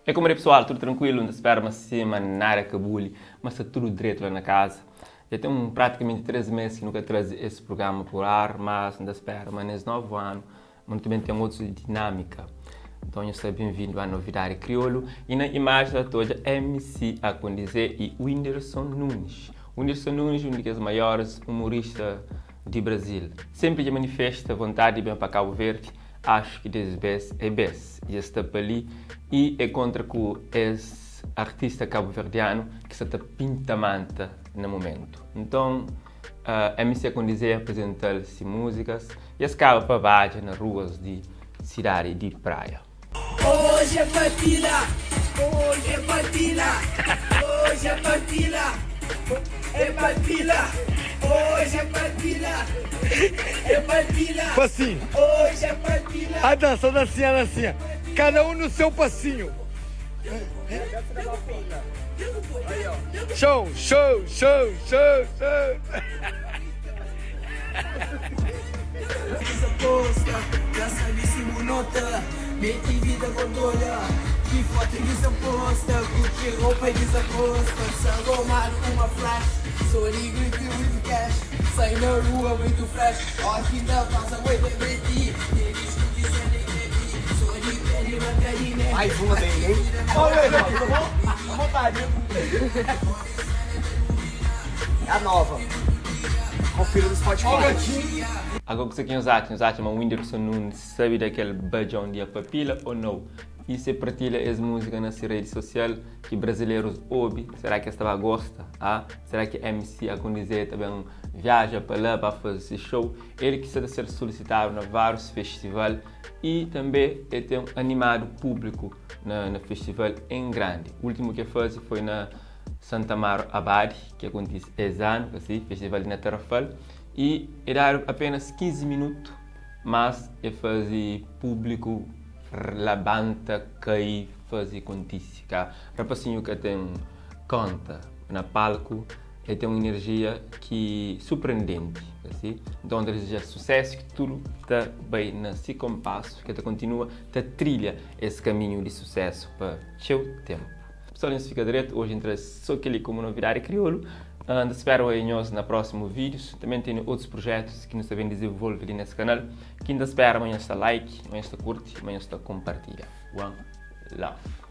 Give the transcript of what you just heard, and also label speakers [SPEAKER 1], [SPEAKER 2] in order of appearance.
[SPEAKER 1] É kuma di pessoal, tudu trankuilu? N ta spera ma sima nada ka buli, ma sta tudu dretu la na kaza. Dja ten un pratikamenti 3 mês ki nu ka traze es prugrama pur ar, mas N ta spera ma nes novu anu ma nu ta ben ten otus dinâmika. Nton nhos sta ben-vindu a Novidadi Kriolu y na imaji ta ta odja MC Akondizé y Whindersson Nunes. Whindersson Nunes un di kes maiores umorista di Brazil. Senpri dja manifesta vontadi di ben pa Kabu Verdi, axu ki des bes é bes. Dja sta pa li y é kontra ku es artista kabuverdianu ki sta ta pinta manta na mumentu. Nton, MC Akondizé aprizental si múzikas y es kaba pa badja na ruas di sidadi di Praia.
[SPEAKER 2] Hoje é partida, hoje é partida, hoje é partida, é partida, hoje é partida, é partida,
[SPEAKER 3] Passinho.
[SPEAKER 2] hoje é partida.
[SPEAKER 3] A dança, a dancinha, a dancinha. Cada um no seu passinho. Show, show, show, show, show.
[SPEAKER 4] Mais uma dele, hein? Olha, tudo bom? À vontade. É a nova. Confira no Spotify.
[SPEAKER 1] Agora kuse ki nhos atxa? Nhos atxa ma Whindersson Nunes sabe dakel badjon di A Papila ou nau? Y se partilha es múzika na se redi sosial ki brazilerus obi, será ki es ta ba gosta? Ah? Será ki MC Akondizé ta ben viaja pa la pa faze se show? El ki sta ta ser solisitadu na várius festival y tanbe el ten animadu públiku na na festival en grandi. Últimu ki el faze foi na Santa Amaro Abade, ki akontise es anu, kasi, festival di na Tarrafal, y e dadu apenas 15 minutu, mas e faze públiku labanta, kai, faze kontise. Ka rapasinhu ka ten konta na palku. El ten un inerjia ki surprendenti, asi. Nton, N ta dizeja-l susésu ki tudu ta bai na si konpasu, ki el ta kontinua ta trilha es kaminhu di susésu pa txeu ténpu. Pessoal, nhos fika dretu. Oji N traze so kel-li komu novidadi kriolu. N ta spera oia nhos na prósimu vídius. Tanbê N tene otus prujétus ki nu sta ben dizenvolve li nes kanal, ki N ta spera ma nhos ta like, ma nhos ta kurti, ma nhos ta konpartilha. One love!